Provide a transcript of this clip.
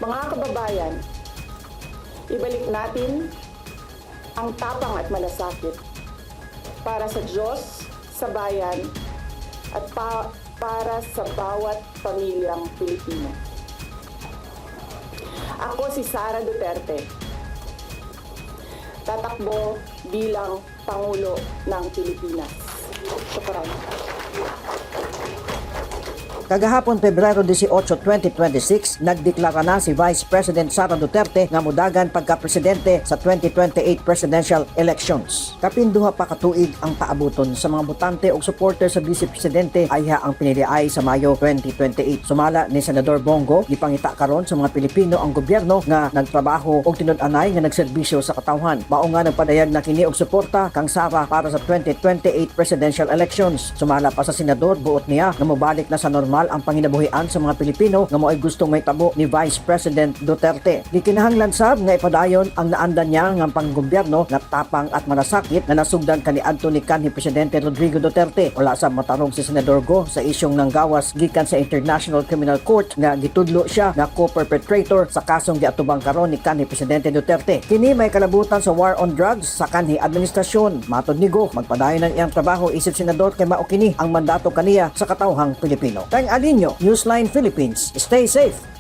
Mga kababayan, ibalik natin ang tapang at malasakit para sa Diyos, sa bayan, at para sa bawat pamilyang Pilipino. Ako si Sara Duterte. Tatakbo bilang Pangulo ng Pilipinas. Shukran. Kagahapon, Pebrero 18, 2026, nagdeklara na si Vice President Sara Duterte nga mudagan pagka-presidente sa 2028 presidential elections. Kapin 2 pa ka tuig ang paabuton sa mga botante o supporter sa Vice Presidente ayha ang piniliay sa Mayo 2028. Sumala ni Senador Bong Go, gipangita karon sa mga Pilipino ang gobyerno nga nagtrabaho og tinud-anay nga nagserbisyo sa katawhan. Mao nga nagpadayag na kini og suporta kang Sara para sa 2028 presidential elections. Sumala pa sa senador, buot niya nga mobalik na sa normal ang panginabuhian sa mga Pilipino nga mo'y gustong mahitabo ni Vice President Duterte. Gikinahanglan sab nga ipadayon ang naandan niya nga panggobyerno nga tapang at malasakit nga nasugdan kaniadto ni kanhi Presidente Rodrigo Duterte. Wala sab matarong si Senador Go sa isyong nanggawas gikan sa International Criminal Court nga gitudlo siya nga co-perpetrator sa kasong giatubang karon ni kanhi Presidente Duterte. Kini may kalabutan sa war on drugs sa kanhi administrasyon. Matod ni Go, magpadayon ang iyang trabaho isip senador kay mao kini ang mandato kaniya sa katawhang Pilipino. Teng Alinyo, Newsline Philippines. Stay safe.